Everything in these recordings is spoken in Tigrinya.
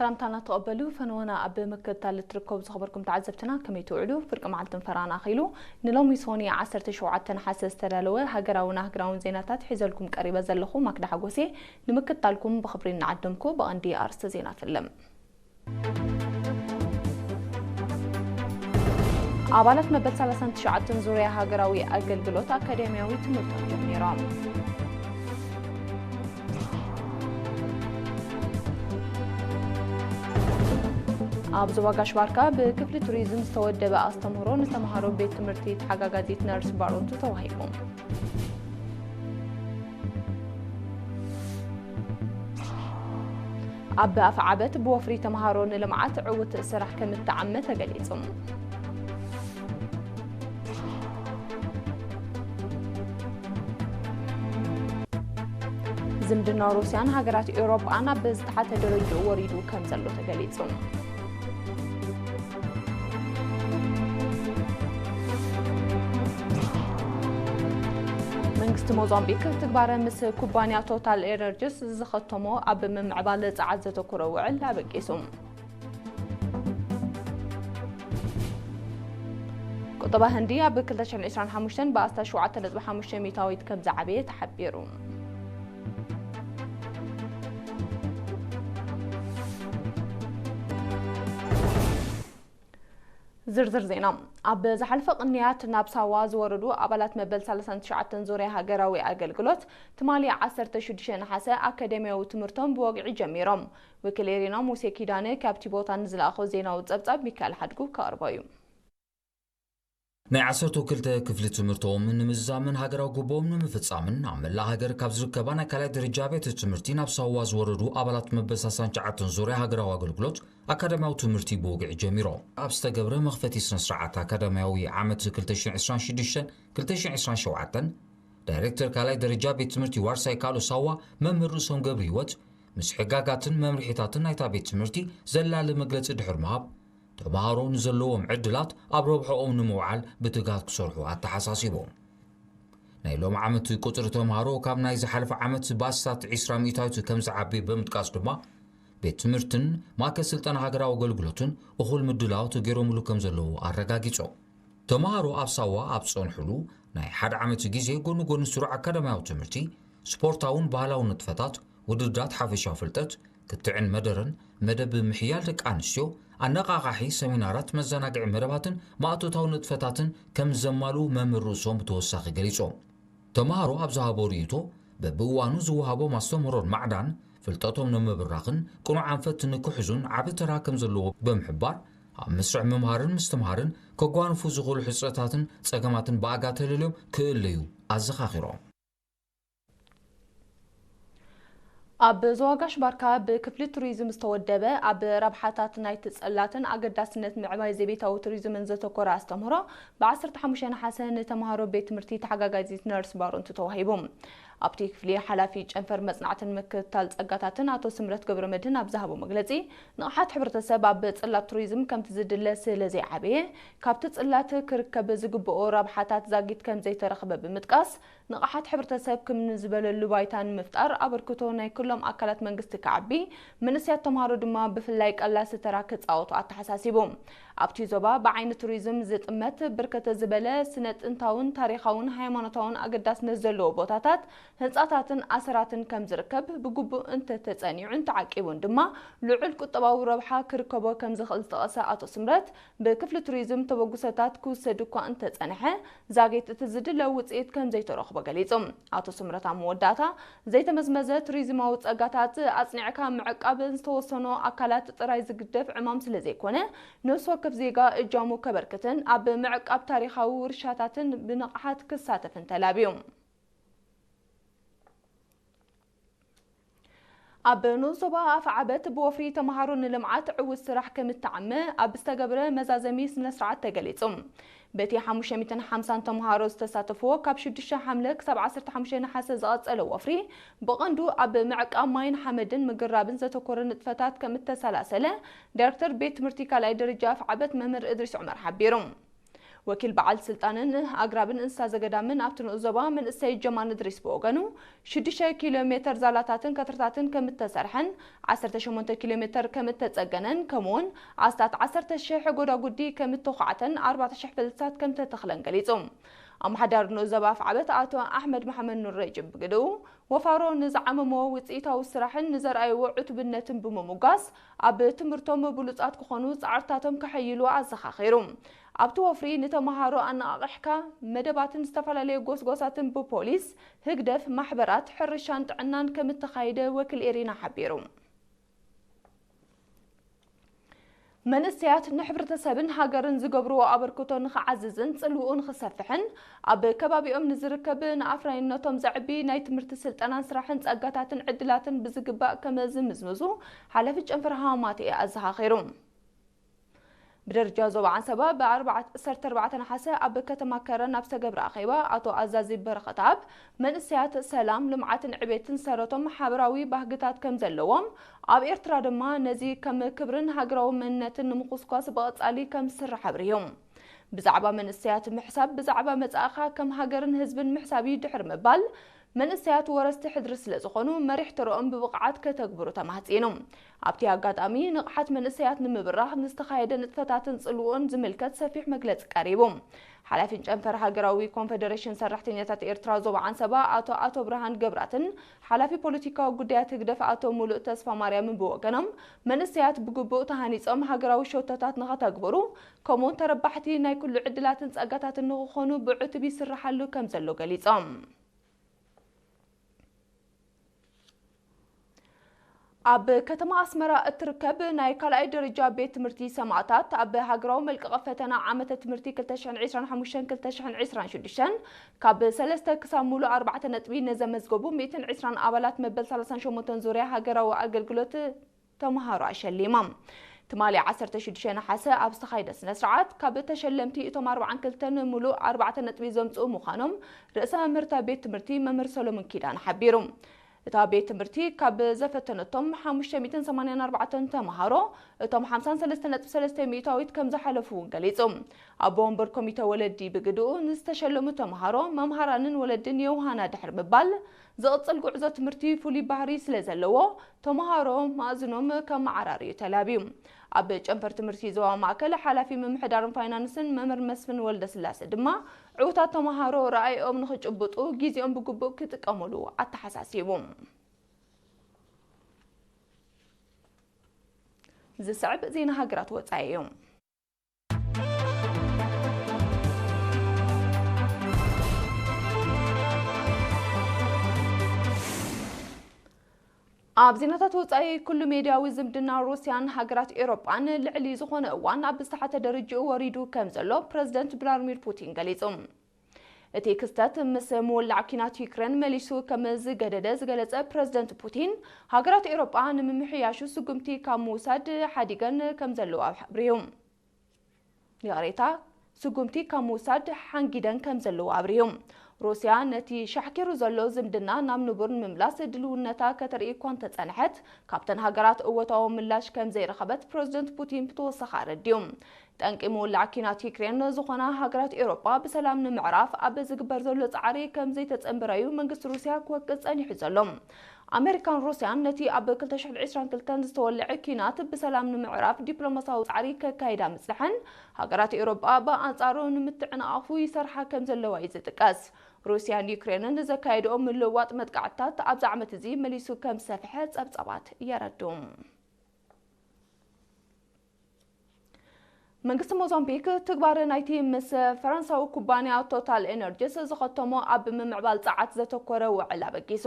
ሰላምታና ተቐበሉ። ፈነወና ኣብ ምክትታል እትርከቡ ዝኸበርኩም ተዓዘብትና ከመይ ትውዕሉ? ፍርቂ መዓልትን ፈራን ኣኺሉ ንሎሚ ሶኒ ዓሰርተ ሸውዓተ ነሓሰ ዝተዳለወ ሃገራውን ኣህጉራውን ዜናታት ሒዘልኩም ቀሪበ ዘለኹ ማክዳ ሓጎሴ ንምክትታልኩም ብኽብሪ እናዓደምኩ ብቐንዲ ኣርእስተ ዜና ፍልም። ኣባላት መበል ሰላሳን ትሽዓተን ዙርያ ሃገራዊ ኣገልግሎት ኣካዳሚያዊ ትምህርቶም ጀሚሮም። ኣብ ዞባ ጋሽ ባርካ ብክፍሊ ቱሪዝም ዝተወደበ ኣስተምህሮ ንተምሃሮ ቤት ትምህርቲ ተሓጋጋዚት ነርስ ባሮንቱ ተዋሂቡ። ኣብ ኣፍዓበት ብወፍሪ ተምሃሮ ንልምዓት ዕውት ስራሕ ከም እተዓመ ተገሊጹ። ዝምድና ሩስያን ሃገራት ኤውሮጳን ኣብ ዝተሓተ ደረጃ ወሪዱ ከም ዘሎ ተገሊጹ። መንግስቲ ሞዛምቢክ ትግባረ ምስ ኩባንያ ቶታል ኤነርጂስ ዝኸተሞ ኣብ ምምዕባል ጸዓት ዘተኮረ ውዕል ኣበቂሱ። ቁጠባ ህንዲ ኣብ ክልተ ሽሕን ዕስራን ሓሙሽተን ብኣስታት ሸውዓተ ነጥቢ ሓሙሽተ ሚእታዊት ከም ዝዓበየ ተሓቢሩ። ዝርዝር ዜና። ኣብ ዝሓለፈ ቅንያት ናብ ሳዋ ዝወረዱ ኣባላት መበል ሰላሳን ትሽዓተን ዙርያ ሃገራዊ ኣገልግሎት ትማሊ ዓሰርተ ሽዱሽተ ነሓሰ ኣካዳሚያዊ ትምህርቶም ብወግዒ ጀሚሮም። ወኪል ኤሪና ሙሴ ኪዳነ ካብቲ ቦታ ንዝለኣኾ ዜናዊ ጸብጻብ ሚካኤል ሓድጉ ከቕርቦ እዩ። ናይ ዓሰርተ ክልተ ክፍሊ ትምህርቶም ንምዝዛምን ሃገራዊ ግቡኦም ንምፍጻምን ኣብ መላእ ሃገር ካብ ዝርከባ ናይ ካልኣይ ደረጃ ቤት ትምህርቲ ናብ ሳዋ ዝወረዱ ኣባላት መበል ሰላሳን ትሽዓተን ዙርያ ሃገራዊ ኣገልግሎት ኣካዳሚያዊ ትምህርቲ ብወግዒ ጀሚሮም። ኣብ ዝተገብረ መኽፈቲ ስነ ስርዓት ኣካዳሚያዊ ዓመት ክልተ ሽሕን ዕስራን ሽዱሽተን ክልተ ሽሕን ዕስራን ሸውዓተን ዳይሬክተር ካልኣይ ደረጃ ቤት ትምህርቲ ዋርሳይ ካሎ ሳዋ መምህር ርእሶም ገብረ ህይወት ምስ ሕጋጋትን መምርሒታትን ናይታ ቤት ትምህርቲ ዘላለ መግለጺ ድሕሪ ምሃብ፣ ተምሃሮ ንዘለዎም ዕድላት ኣብ ረብሕኦም ንምውዓል ብትግሃት ክሰርሑ ኣተሓሳሲቦም። ናይ ሎም ዓመት ቁጽሪ ተምሃሮ ካብ ናይ ዝሓለፈ ዓመት ብኣስታት ዕስራ ሚእታዊት ከም ዝዓቢ ብምጥቃስ ድማ፣ ቤት ትምህርትን ማእከል ስልጠና ሃገራዊ ኣገልግሎትን እኹል ምድላዋት ገይሮምሉ ከም ዘለዉ ኣረጋጊጾም። ተምሃሮ ኣብ ሳዋ ኣብ ዝጸንሑሉ ናይ ሓደ ዓመት ግዜ፣ ጎኒ ጎኒ ስሩዕ ኣካዳሚያዊ ትምህርቲ፣ ስፖርታውን ባህላውን ንጥፈታት፣ ውድድራት ሓፈሻዊ ፍልጠት፣ ክትዕን መደረን፣ መደብ ምሕያል ደቂ ኣንስትዮ፣ ኣነቓቓሒ ሰሚናራት፣ መዘናግዒ መደባትን ማእቶታዊ ንጥፈታትን ከም ዘማልኡ መምህር ርእሶም ብተወሳኺ ገሊጾም። ተምሃሮ ኣብ ዝሃቦ ርእይቶ፣ በብእዋኑ ዝወሃቦም ኣስተምህሮን ማዕዳን ፍልጠቶም ንምብራኽን ቅኑዕ ኣንፈት ንክሕዙን ዓቢ ተራ ከም ዘለዎ ብምሕባር፣ ኣብ መስርሕ ምምሃርን ምስትምሃርን ከጓንፉ ዝኽእሉ ሕጽረታትን ጸገማትን ብኣጋ ተለልዮም ክእለዩ ኣዘኻኺሮም። ኣብ ዞባ ጋሽ ባርካ ብክፍሊ ቱሪዝም ዝተወደበ ኣብ ረብሓታት ናይቲ ጽላትን ኣገዳስነት ምዕባይ ዘቤታዊ ቱሪዝምን ዘተኮረ ኣስተምህሮ ብ ዓሰርተ ሓሙሽተ ነሓሰ ንተምሃሮ ቤት ትምህርቲ ተሓጋጋዚት ነርስ ባሮንቱ ተዋሂቡ። ኣብቲ ክፍሊ ሓላፊ ጨንፈር መጽናዕትን ምክትታል ጸጋታትን ኣቶ ስምረት ገብረመድህን ኣብ ዝሃቦ መግለጺ፣ ንቕሓት ሕብረተሰብ ኣብ ጽላት ቱሪዝም ከምቲ ዝድለ ስለ ዘይዓበየ፣ ካብቲ ጽላት ክርከብ ዝግብኦ ረብሓታት ዛጊት ከም ዘይተረኽበ ብምጥቃስ፣ ንቕሓት ሕብረተሰብ ክም ዝበለሉ ባይታ ንምፍጣር ኣበርክቶ ናይ ኩሎም ኣካላት መንግስቲ ክዓቢ፣ መንእሰያት ተምሃሮ ድማ ብፍላይ ቀላሲ ተራ ክጻወቱ ኣተሓሳሲቡ። ኣብቲ ዞባ ብዓይኒ ቱሪዝም ዝጥመት ብርከት ዝበለ ስነ ጥንታውን ታሪኻውን ሃይማኖታውን ኣገዳስነት ዘለዎ ቦታታት፣ ህንጻታትን ኣሰራትን ከም ዝርከብ ብግቡእ እንተተጸኒዑን ተዓቂቡን ድማ ልዑል ቁጠባዊ ረብሓ ክርከቦ ከም ዝኽእል ዝጠቐሰ ኣቶ ስምረት፣ ብክፍሊ ቱሪዝም ተበግሶታት ክውሰድ እኳ እንተጸንሐ፣ ዛጊት እቲ ዝድለ ውጽኢት ከም ዘይተረኽቦ ገሊጹ። ኣቶ ስምረት ኣብ መወዳእታ፣ ዘይተመዝመዘ ቱሪዝማዊ ጸጋታት ኣጽኒዕካ ምዕቃብ ዝተወሰኑ ኣካላት ጥራይ ዝግደፍ ዕማም ስለ ዘይኮነ፣ ነፍሲ ወከፍ ዜጋ እጃሙ ከበርክትን ኣብ ምዕቃብ ታሪኻዊ ውርሻታትን ብንቕሓት ክሳተፍን ተላብዩ። ኣብ ንኡስ ዞባ ኣፍዓበት ብወፍሪ ተምሃሮ ንልምዓት ዕዉት ስራሕ ከም እተዓመ ኣብ ዝተገብረ መዛዘሚ ስነ ስርዓት ተገሊጹ። በቲ ሓሙሽተ ሚእትን ሓምሳን ተምሃሮ ዝተሳተፍዎ ካብ ሽዱሽተ ሓምለ ክሳብ ዓሰርተ ሓሙሽተ ነሓሰ ዝቐጸለ ወፍሪ ብቐንዱ ኣብ ምዕቃብ ማይን ሓመድን ምግራብን ዘተኮረ ንጥፈታት ከም እተሰላሰለ ዳይሬክተር ቤት ትምህርቲ ካልኣይ ደረጃ ኣፍዓበት መምህር እድሪስ ዑመር ሓቢሩ። ወኪል በዓል ስልጣንን ኣግራብን እንስሳ ዘገዳምን ኣብቲ ንኡስ ዞባ መንእሰይ ጀማል እድሪስ ብወገኑ፣ ሽዱሽተ ኪሎ ሜተር ዛላታትን ከትርታትን ከም እተሰርሐን፣ ዓሰርተ ሸሞንተ ኪሎ ሜተር ከም እተጸገነን፣ ከምኡውን ኣስታት ዓሰርተ ሽሕ ጎዳጉዲ ከም እተዃዕተን፣ ኣርባዕተ ሽሕ ፈልስታት ከም እተተኽለን ገሊጹ። ኣመሓዳሪ ንኡስ ዞባ ኣፍዓበት ኣቶ ኣሕመድ መሓመድ ኑር ረጅብ ብግድኡ፣ ወፋሮ ንዝዓመሞ ውጽኢታዊ ስራሕን ንዘርኣይዎ ዕቱብነትን ብምሙጋስ፣ ኣብ ትምህርቶም ብሉጻት ክኾኑ ጻዕርታቶም ከሐይሉ ኣዘኻኺሩ። ኣብቲ ወፍሪ ንተመሃሮ ኣነቓቒሕካ መደባትን ዝተፈላለዩ ጎስጓሳትን ብፖሊስ፣ ህግደፍ፣ ማሕበራት፣ ሕርሻን ጥዕናን ከም እተኻየደ ወኪል ኤሪና ሓቢሩ። መንእሰያት ንሕብረተሰብን ሃገርን ዝገብርዎ ኣበርክቶ ንኽዓዝዝን ጽልውኡ ንኽሰፍሕን ኣብ ከባቢኦም ንዝርከብ ንኣፍራይነቶም ዘዕቢ ናይ ትምህርቲ ስልጠናን ስራሕን ጸጋታትን ዕድላትን ብዝግባእ ከም ዝምዝምዙ ሓላፊ ጨንፈር ሃማማቴ ኣዘኻኺሩ። ብደረጃ ዞባ ዓንሰባ ብ ዓሰርተ ኣርባዕተ ነሓሰ ኣብ ከተማ ከረን ኣብ ዝተገብረ ኣኼባ ኣቶ ኣዛዚ በረኸትኣብ መንእሰያት ሰላም፣ ልምዓትን ዕቤትን ሰረቶም ሓበራዊ ባህግታት ከም ዘለዎም፣ ኣብ ኤርትራ ድማ ነዚ ከም ክብርን ሃገራዊ መንነትን ንምኹስኳስ ብቐጻሊ ከም ዝስራሕ ኣብሪሁ። ብዛዕባ መንእሰያት ምሕሳብ ብዛዕባ መጻእኻ ከም ሃገርን ህዝብን ምሕሳብ እዩ ድሕሪ ምባል፣ መንእሰያት ወረስቲ ሕድሪ ስለ ዝኾኑ መሪሕ ተረኦም ብብቕዓት ከተግብሩ ተማህጺኑ። ኣብቲ ኣጋጣሚ ንቕሓት መንእሰያት ንምብራኽ ንዝተኻየደ ንጥፈታትን ጽልውኡን ዝምልከት ሰፊሕ መግለጺ ቀሪቡ። ሓላፊ ጨንፈር ሃገራዊ ኮንፈደሬሽን ሰራሕተኛታት ኤርትራ ዞባ ዓንሰባ ኣቶ ኣቶ ብርሃን ገብራትን ሓላፊ ፖለቲካዊ ጉዳያት ህግደፍ ኣቶ ሙሉእ ተስፋ ማርያምን ብወገኖም፣ መንእሰያት ብግቡእ ተሃኒጾም ሃገራዊ ሸቶታት ንኸተግብሩ፣ ከምኡውን ተረባሕቲ ናይ ኩሉ ዕድላትን ጸጋታትን ንኽኾኑ ብዕቱብ ይስርሓሉ ከም ዘሎ ገሊጾም። ኣብ ከተማ ኣስመራ እትርከብ ናይ ካልኣይ ደረጃ ቤት ትምህርቲ ሰማእታት ኣብ ሃገራዊ መልቀቒ ፈተና ዓመተ ትምህርቲ ክልተ ሽሕን ዕስራን ሓሙሽተን ክልተ ሽሕን ዕስራን ሽዱሽተን ካብ ሰለስተ ክሳብ ሙሉእ ኣርባዕተ ነጥቢ ንዘመዝገቡ ሚእትን ዕስራን ኣባላት መበል ሰላሳን ሸሞንተን ዙርያ ሃገራዊ ኣገልግሎት ተምሃሮ ኣሸሊማ። ትማሊ ዓሰርተ ሽዱሽተ ነሓሰ ኣብ ዝተኻየደ ስነ ስርዓት፣ ካብ ተሸለምቲ እቶም ኣርባዓን ክልተን ሙሉእ ኣርባዕተ ነጥቢ ዘምጽኡ ምዃኖም ርእሰ መምህርታ ቤት ትምህርቲ መምህር ሰሎሞን ኪዳነ ሓቢሩ። እታ ቤት ትምህርቲ ካብ ዘፈተነቶም ሓሙሽተ ሚእትን ሰማንያን ኣርባዕተን ተምሃሮ፣ እቶም ሓምሳን ሰለስተን ነጥቢ ሰለስተ ሚእታዊት ከም ዝሓለፉ እውን ገሊጹ። ኣቦ ወንበር ኮሚተ ወለዲ ብግድኡ፣ ንዝተሸለሙ ተምሃሮ፣ መምሃራንን ወለድን የውሃና ድሕሪ ምባል፣ ዝቕጽል ጉዕዞ ትምህርቲ ፍሉይ ባህሪ ስለ ዘለዎ፣ ተምሃሮ ማእዝኖም ከመዓራርዩ ተላብዩ። ኣብ ጨንፈር ትምህርቲ ዞባ ማእከል ሓላፊ ምምሕዳርን ፋይናንስን መምህር መስፍን ወልደስላሴ ድማ፣ ዕዉታት ተምሃሮ ረኣይኦም ንኽጭብጡ ግዜኦም ብግቡእ ክጥቀሙሉ ኣተሓሳሲቡ። ዝስዕብ ዜና ሃገራት ወጻኢ እዩ። ኣብ ዜናታት ወጻኢ፣ ኩሉ ሜድያዊ ዝምድና ሩስያን ሃገራት ኤውሮጳን ልዕሊ ዝኾነ እዋን ኣብ ዝተሓተ ደረጃኡ ወሪዱ ከም ዘሎ ፕረዚደንት ቭላድሚር ፑቲን ገሊጹ። እቲ ክስተት ምስ ምውላዕ ኲናት ዩክሬን መሊሱ ከም ዝገደደ ዝገለጸ ፕረዚደንት ፑቲን፣ ሃገራት ኤውሮጳ ንምምሕያሹ ስጉምቲ ካብ ምውሳድ ሓዲገን ከም ዘለዋ ኣብሪሁ። ይቕሬታ፣ ስጉምቲ ካብ ምውሳድ ሓንጊደን ከም ዘለዋ ኣብሪሁ። ሩስያ ነቲ ሻሕኪሩ ዘሎ ዝምድና ናብ ንቡር ንምምላስ ድልውነታ ከተርኢ እኳ እንተጸንሐት፣ ካብተን ሃገራት እወታዊ ምላሽ ከም ዘይረኸበት ፕረዚደንት ፑቲን ብተወሳኺ ኣረዲኡ። ጠንቂ ምውላዕ ኲናት ዩክሬን ዝኾና ሃገራት ኤውሮጳ ብሰላም ንምዕራፍ ኣብ ዝግበር ዘሎ ጻዕሪ ከም ዘይተጸንበረዩ መንግስቲ ሩስያ ክወቅስ ጸኒሑ ዘሎ። ኣመሪካን ሩስያን ነቲ ኣብ ክልተ ሽሕን ዕስራን ክልተን ዝተወልዐ ኲናት ብሰላም ንምዕራፍ ዲፕሎማሲያዊ ጻዕሪ ከካይዳ ምጽንሐን፣ ሃገራት ኤውሮጳ ብኣንጻሩ ንምትዕንቓፉ ይሰርሓ ከም ዘለዋ እዩ ዝጥቀስ። ሩስያን ዩክሬንን ዘካየድኦ ምልውዋጥ መጥቃዕትታት ኣብዚ ዓመት እዚ መሊሱ ከም ዝሰፍሐ ጸብጻባት የረድኡ። መንግስቲ ሞዛምቢክ ትግባረ ናይቲ ምስ ፈረንሳዊ ኩባንያ ቶታል ኤነርጂስ ዝኸተሞ ኣብ ምምዕባል ጸዓት ዘተኮረ ውዕል ኣበጊሱ።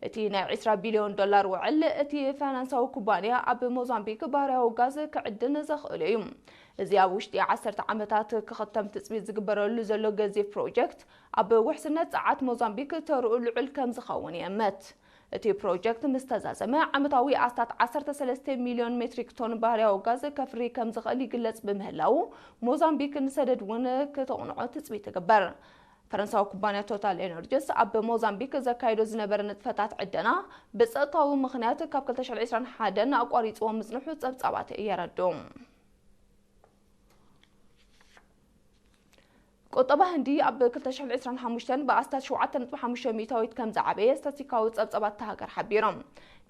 እቲ ናይ ዕስራ ቢልዮን ዶላር ውዕል፣ እቲ ፈረንሳዊ ኩባንያ ኣብ ሞዛምቢክ ባህርያዊ ጋዝ ክዕድን ዘኽእሎ እዩ። እዚ ኣብ ውሽጢ ዓሰርተ ዓመታት ክኽተም ትጽቢት ዝግበረሉ ዘሎ ገዚፍ ፕሮጀክት፣ ኣብ ውሕስነት ጸዓት ሞዛምቢክ ተርኡ ልዑል ከም ዝኸውን ይእመት። እቲ ፕሮጀክት ምስ ተዛዘመ፣ ዓመታዊ ኣስታት ዓሰርተ ሰለስተ ሚልዮን ሜትሪክ ቶን ባህርያዊ ጋዝ ከፍሪ ከም ዝኽእል ይግለጽ ብምህላዉ፣ ሞዛምቢክ ንሰደድ እውን ክተቕንዖ ትጽቢት ትግበር። ፈረንሳዊ ኩባንያ ቶታል ኤነርጂስ ኣብ ሞዛምቢክ ዘካይዶ ዝነበረ ንጥፈታት ዕደና ብጸጥታዊ ምኽንያት ካብ ክልተ ሽሕን ዕስራን ሓደን ኣቋሪጽዎ ምጽንሑ ጸብጻባት የረድኡ። ቁጠባ ህንዲ ኣብ ክልተ ሽሕን ዕስራን ሓሙሽተን ብኣስታት ሸውዓተ ነጥቢ ሓሙሽተ ሚእታዊት ከም ዝዓበየ ስታቲስቲካዊ ጸብጻባት እታ ሃገር ሓቢሮም።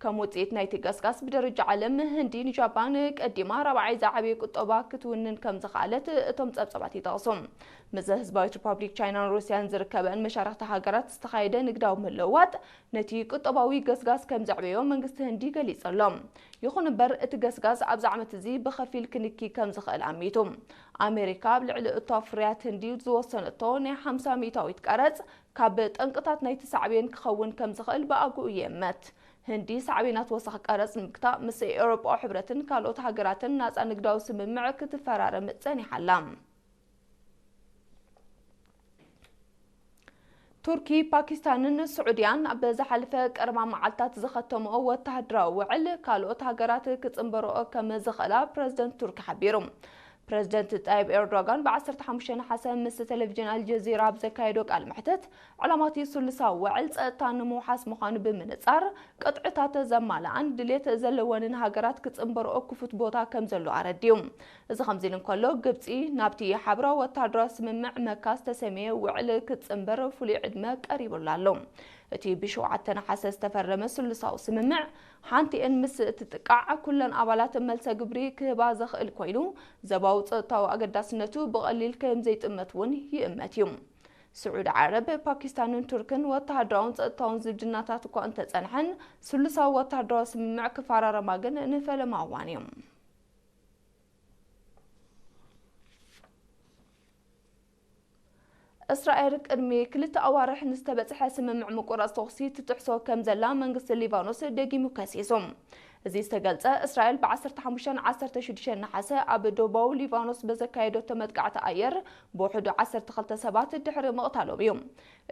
ከም ውጽኢት ናይቲ ገስጋስ፣ ብደረጃ ዓለም ህንዲ ንጃፓን ቀዲማ ራብዓይ ዝዓበየ ቁጠባ ክትውንን ከም ዝኸኣለት እቶም ጸብጻባት ይጠቕሱ። ምስ ህዝባዊት ሪፓብሊክ ቻይናን ሩስያን ዝርከበን መሻርኽቲ ሃገራት ዝተኻየደ ንግዳዊ ምልውዋጥ፣ ነቲ ቁጠባዊ ገስጋስ ከም ዘዕበዮ መንግስቲ ህንዲ ገሊጹ ኣሎ። ይኹን እምበር፣ እቲ ገስጋስ ኣብዚ ዓመት እዚ ብኸፊል ክንኪ ከም ዝኽእል ኣሚቱ። ኣሜሪካ ኣብ ልዕሊ እቶ ፍርያት ህንዲ ዝወሰነቶ ናይ ሓምሳ ሚእታዊት ቀረጽ፣ ካብ ጠንቅታት ናይቲ ሳዕቤን ክኸውን ከም ዝኽእል ብኣግኡ ይእመት። ህንዲ ሳዕቤናት ወሰኽ ቀረጽ ንምግታእ ምስ ኤውሮጳዊ ሕብረትን ካልኦት ሃገራትን ናጻ ንግዳዊ ስምምዕ ክትፈራረም ጸኒሓ ኣላ። ቱርኪ፣ ፓኪስታንን ስዑድያን ኣብ ዝሓለፈ ቀረባ መዓልታት ዝኸተምኦ ወተሃደራዊ ውዕል፣ ካልኦት ሃገራት ክጽንበርኦ ከም ዝኽእላ ፕረዚደንት ቱርኪ ሓቢሩ። ፕረዚደንት ጣይብ ኤርዶጋን ብ ዓሰርተ ሓሙሽተ ነሓሰ ምስ ቴሌቪዥን ኣልጀዚራ ኣብ ዘካየዶ ቃለ መሕትት፣ ዕላማ እቲ ስሉሳዊ ውዕል ጸጥታ ንምውሓስ ምዃኑ ብምንጻር፣ ቅጥዕታት ዘማልኣን ድሌት ዘለወንን ሃገራት ክጽንበርኦ ክፉት ቦታ ከም ዘሎ ኣረዲኡ። እዚ ከምዚ ኢሉ እንከሎ፣ ግብጺ ናብቲ ሓብራዊ ወተሃደራዊ ስምምዕ መካ ዝተሰምየ ውዕል ክትጽንበር ፍሉይ ዕድመ ቀሪቡላ ኣሎ። እቲ ብሸውዓተ ነሓሰ ዝተፈረመ ስሉሳዊ ስምምዕ፣ ሓንቲኤን ምስ እትጥቃዕ፣ ኩለን ኣባላት መልሰ ግብሪ ክህባ ዘኽእል ኮይኑ፣ ዘባዊ ጸጥታዊ ኣገዳስነቱ ብቐሊል ከም ዘይጥመት እውን ይእመት እዩ። ስዑዲ ዓረብ፣ ፓኪስታንን ቱርክን ወተሃደራውን ጸጥታውን ዝምድናታት እኳ እንተጸንሐን፣ ስሉሳዊ ወተሃደራዊ ስምምዕ ክፈራረማ ግን ንፈለማ እዋን እዩ። እስራኤል ቅድሚ ክልተ ኣዋርሕ ንዝተበጽሐ ስምምዕ ምቁራጽ ተኹሲ ትጥሕሶ ከም ዘላ መንግስቲ ሊባኖስ ደጊሙ ከሲሱ። እዚ ዝተገልጸ፣ እስራኤል ብ ዓሰርተ ሓሙሽተን ዓሰርተ ሽዱሽተን ነሓሰ ኣብ ደቡባዊ ሊባኖስ በዘካየደቶ መጥቃዕቲ ኣየር ብውሕዱ ዓሰርተ ክልተ ሰባት ድሕሪ ምቕታሎም እዩ።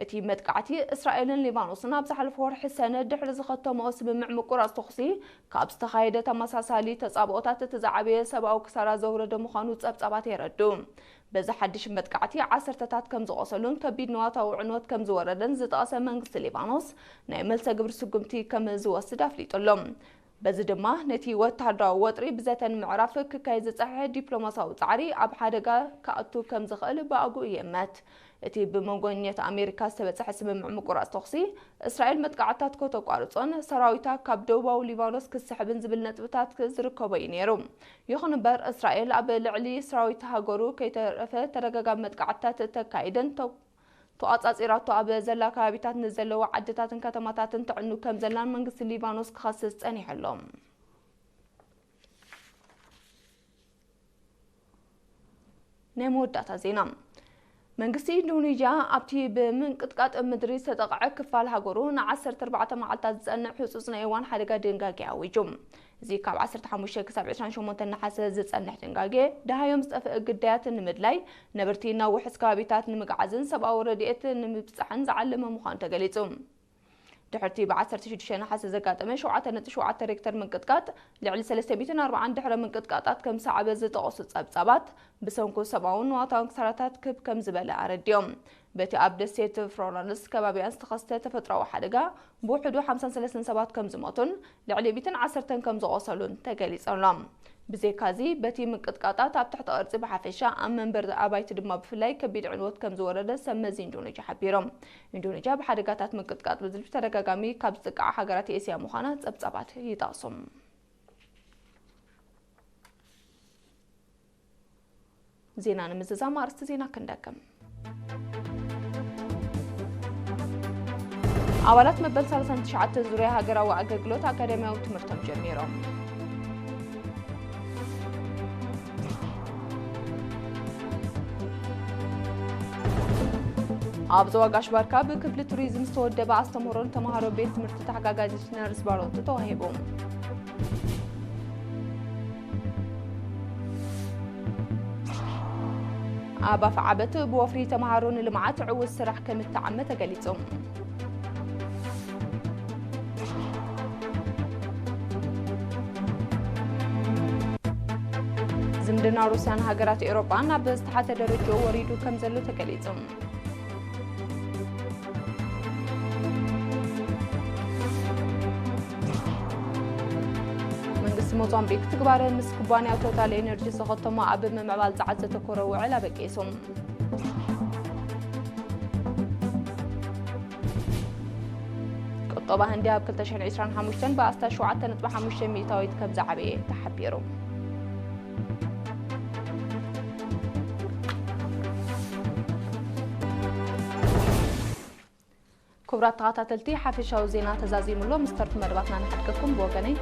እቲ መጥቃዕቲ፣ እስራኤልን ሊባኖስን ኣብ ዝሓለፈ ወርሒ ሰነ ድሕሪ ዝኸተምኦ ስምምዕ ምቁራጽ ተኹሲ ካብ ዝተኻየደ ተመሳሳሊ ተጻብኦታት እቲ ዝዓበየ ሰብኣዊ ክሳራ ዘውረደ ምዃኑ ጸብጻባት የረድኡ። በዚ ሓድሽ መጥቃዕቲ ዓሰርተታት ከም ዝቖሰሉን ከቢድ ንዋታዊ ዕንወት ከም ዝወረደን ዝጠቐሰ መንግስቲ ሊባኖስ፣ ናይ መልሰ ግብሪ ስጉምቲ ከም ዝወስድ ኣፍሊጡ ኣሎ። በዚ ድማ ነቲ ወተሃደራዊ ወጥሪ ብዘተ ንምዕራፍ ክካየድ ዝጸንሐ ዲፕሎማሲያዊ ጻዕሪ ኣብ ሓደጋ ክኣቱ ከም ዝኽእል ብኣግኡ ይእመት። እቲ ብመንጎኛታት ኣሜሪካ ዝተበጽሐ ስምምዕ ምቁራጽ ተኹሲ፣ እስራኤል መጥቃዕትታት ከተቋርጾን ሰራዊታ ካብ ደቡባዊ ሊባኖስ ክስሕብን ዝብል ነጥብታት ዝርከቦ እዩ ነይሩ። ይኹን እምበር፣ እስራኤል ኣብ ልዕሊ ሰራዊት ሃገሩ ከይተረፈ ተደጋጋሚ መጥቃዕትታት ተካይደን ተው-፣ ተቋጻጺራቶ ኣብ ዘላ ከባቢታት ንዘለዋ ዓድታትን ከተማታትን ተዕኑ ከም ዘላን መንግስቲ ሊባኖስ ክኸስስ ጸኒሑ ኣሎ። ናይ መወዳእታ ዜና። መንግስቲ ኢንዶኔዥያ ኣብቲ ብምንቅጥቃጥ ምድሪ ዝተጠቕዐ ክፋል ሃገሩ ን ዓሰርተ ኣርባዕተ መዓልታት ዝጸንሕ ህጹጽ ናይ እዋን ሓደጋ ድንጋጌ ኣዊጁ። እዚ ካብ ዓሰርተ ሓሙሽተ ክሳብ ዕስራን ሸሞንተን ነሓሰ ዝጸንሕ ድንጋጌ፣ ደሃዮም ዝጠፍእ ግዳያት ንምድላይ፣ ነበርቲ ናብ ውሑስ ከባቢታት ንምግዓዝን ሰብኣዊ ረድኤት ንምብጻሕን ዝዓለመ ምዃኑ ተገሊጹ። ድሕርቲ ብ ዓሰርተ ሽዱሽተ ነሓሰ ዘጋጠመ ሸውዓተ ነጥቢ ሸውዓተ ሬክተር ምንቅጥቃጥ፣ ልዕሊ ሰለስተ ሚእትን ኣርባዓን ድሕረ ምንቅጥቃጣት ከም ዝሰዓበ ዝጠቐሱ ጸብጻባት፣ ብሰንኩ ሰብኣውን ንዋታውን ክሳራታት ክብ ከም ዝበለ ኣረዲኦም። በቲ ኣብ ደሴት ፍሎረንስ ከባቢኣን ዝተኸስተ ተፈጥሮኣዊ ሓደጋ፣ ብውሕዱ ሓምሳን ሰለስተን ሰባት ከም ዝሞቱን ልዕሊ ሚእትን ዓሰርተን ከም ዝቖሰሉን ተገሊጹ ኣሎ። ብዘይካዚ፣ በቲ ምንቅጥቃጣት ኣብ ትሕቲ ቅርጺ ብሓፈሻ፣ ኣብ መንበሪ ኣባይቲ ድማ ብፍላይ ከቢድ ዕንወት ከም ዝወረደ ሰብ መዚ ኢንዶኔዥያ ሓቢሮም። ኢንዶኔዥያ ብሓደጋታት ምንቅጥቃጥ ብዝልፊ ተደጋጋሚ ካብ ዝጥቃዓ ሃገራት ኤስያ ምዃና ጸብጻባት ይጠቕሱ። ዜና ንምዝዛም ኣርእስቲ ዜና ክንደግም። ኣባላት መበል ሰላሳን ትሽዓተን ዙርያ ሃገራዊ ኣገልግሎት ኣካዳሚያዊ ትምህርቶም ጀሚሮም። ኣብ ዞባ ጋሽ ባርካ ብክፍሊ ቱሪዝም ዝተወደበ ኣስተምህሮን ተምሃሮ ቤት ትምህርቲ ተሓጋጋዚት ነርስ ባሮቱ ተዋሂቡ። ኣብ ኣፍዓበት ብወፍሪ ተምሃሮ ንልምዓት ዕዉት ስራሕ ከም እተዓመ ተገሊጹ። ዝምድና ሩስያን ሃገራት ኤውሮጳን ኣብ ዝተሓተ ደረጃ ወሪዱ ከም ዘሎ ተገሊጹ። መንግስቲ ሞዛምቢክ ትግባረ ምስ ኩባንያ ቶታል ኤነርጂ ዝኸተሞ ኣብ ምምዕባል ጸዓት ዘተኮረ ውዕል ኣበቂሱ። ዞባ ህንዲ ኣብ ክልተ ሽሕን ዕስራን ሓሙሽተን ብኣስታት ሸውዓተ ነጥቢ ሓሙሽተ ሚእታዊት ከም ዝዓበየ ተሓቢሩ። ክቡራት ተኸታተልቲ፣ ሓፈሻዊ ዜና ተዛዚሙሎ፣ ምስ ተርፉ መደባትና ንሓድገኩም። ብወገነይ